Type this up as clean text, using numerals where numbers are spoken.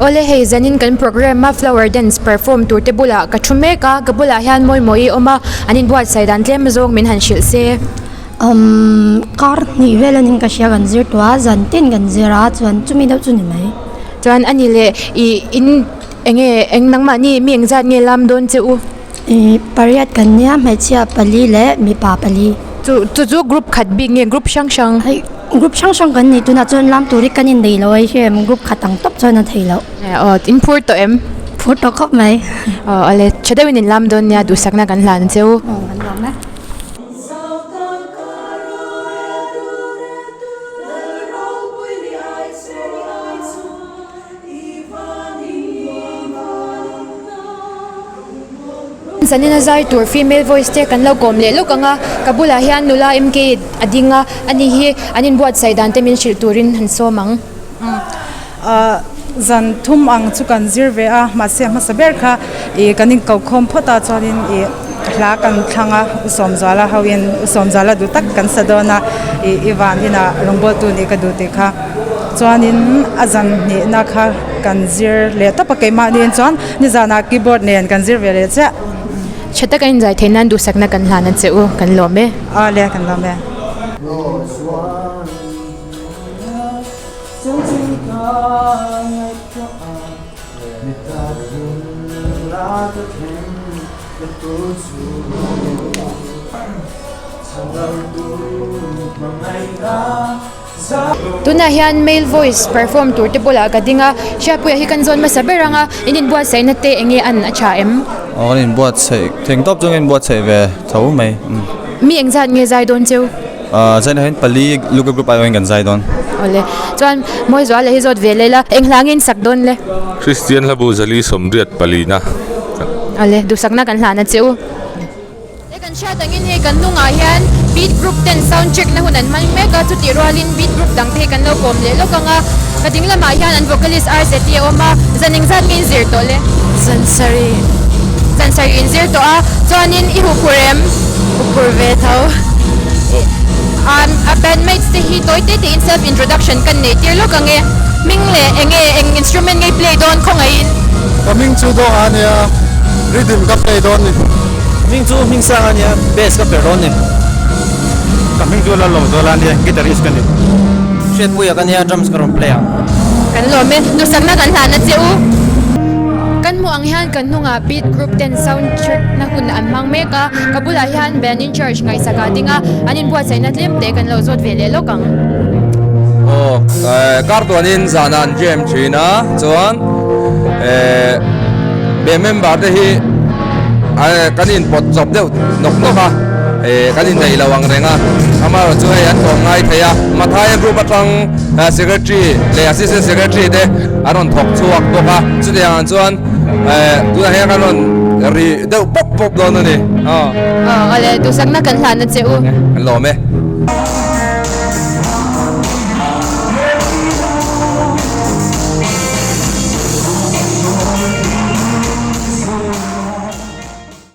Awle hei zanin kan programme a flower dance perform tur te bulah ka thu mek a ka bulah hian Mawimawii a awm a an inbuatsaih dan tlem zawng min han hrilh se. Umm kar hnih vel anin ka hria kan zir tawh a zan tin kan zir a chuan chumi deuh chu ni mai. Chuan a ni leh ih in eng nge eng nangmahni mi engzat nge lam dawn che u? Ih pariat kan nia hmeichhia pali leh mipa pali. Chu chu chu group khat bik nge group hrang hrang? Hei group hrang hrang kan ni tunah chuan lam tur hi kan innei lo a hei group khat ang tawp chuan a thei loh. Aw in phur tawh em? Phur tawh khawp mai. Aw awle tha deuhin in lam dawn nia duhsakna kan hlan che u. Aw kan lawm e. Zanina zai tur female voice te kan lo kawm leh lawk ang a, ka bulah hian nula MK a ding a, ani hi an inbuatsaih dan te min hrilh turin han sawm ang. Ahh zan thum ang chu kan zir ve a, mahse a hmasa ber kha ih kan inkokhawm phawt a chuanin ih hla kan thlang a u Sawmzuala hoin u Sawmzuala duh tak kan sa dawn a ih i van inah rawngbawltu nih ka duh tih kha chuanin a zan hnihna kha kan zir leh tawp a keimahniin chuan nizanah keyboard nen kan zir ve leh chiah. Tha taka inzai theih nan duhsakna kan hlan a che u, kan lawm e. Aw le kan lawm e. Tunah hian male voice perform tur te bulah ka ding a, Hriatpuia hi kan zawn hmasa ber ang a, in inbuatsaihna te eng nge an a tha em? Aw kan inbuatsaih theng tawp chu kan inbuatsaih ve tho mai. Mi engzat nge zai dawn cheu? Ahh zaina hian pali Luka group aiawhin kan zai dawn. Awle chuan Mawizuala hi zawt ve leh la eng hla nge in sak dawn le? Kristian hlabu zali sawmriat palina. Awle duhsakna kan hlana che u. He kan hriat angin hei kan hnungah hian beat group ten sound check na hun an hmang mek a chutih rualin beat group dang te hi kan lo kawm leh lawk ang a ka ding lamah hian an vocalist RZT a awm a zan engzat nge in zir tawh le? Zan sarih. Zan sarih in zir tawh a chuanin i huphur em? Huphur ve tho. A bandmates te hi tawi te tein self introduction kan nei tir lawk ang e. Hming leh eng nge eng instrument nge i play dawn khawngaihin? Ka hming chu Dawng a nia, rhythm ka play dawn ni. Hming chu Hming Sang a nia, bass ka per dawn ni. Ka hming chu Lalawmzuala a nia, guitarist ka ni. Hriatpuia ka nia, drums ka rawn play ang. Kan lawm e, duhsakna kan hlan a che u. Kan hmuh ang hian kan hnungah beat group ten sound check na hun an hmang mek a, ka bulah hian band in charge ngaihsak ah ding a, an inbuatsaihna tlem te kan lo zawt ve leh lawk ang. Aw, kar tuanin zanah an jam thin a, chuan band member te hi kan inpawt chawp deuh nawk nawk a, kan inneih lo ang reng a, amaherawhchu hei an tlawm ngai thei a, Mathaia group atang secretary leh assistant secretary te an rawn thawk chhuak bawk a, chutiang ang chuan tunah hian kan rawn ri deuh pawp pawp dawn a ni. Aw, awle, duhsakna kan hlan a che u. Kan lawm e.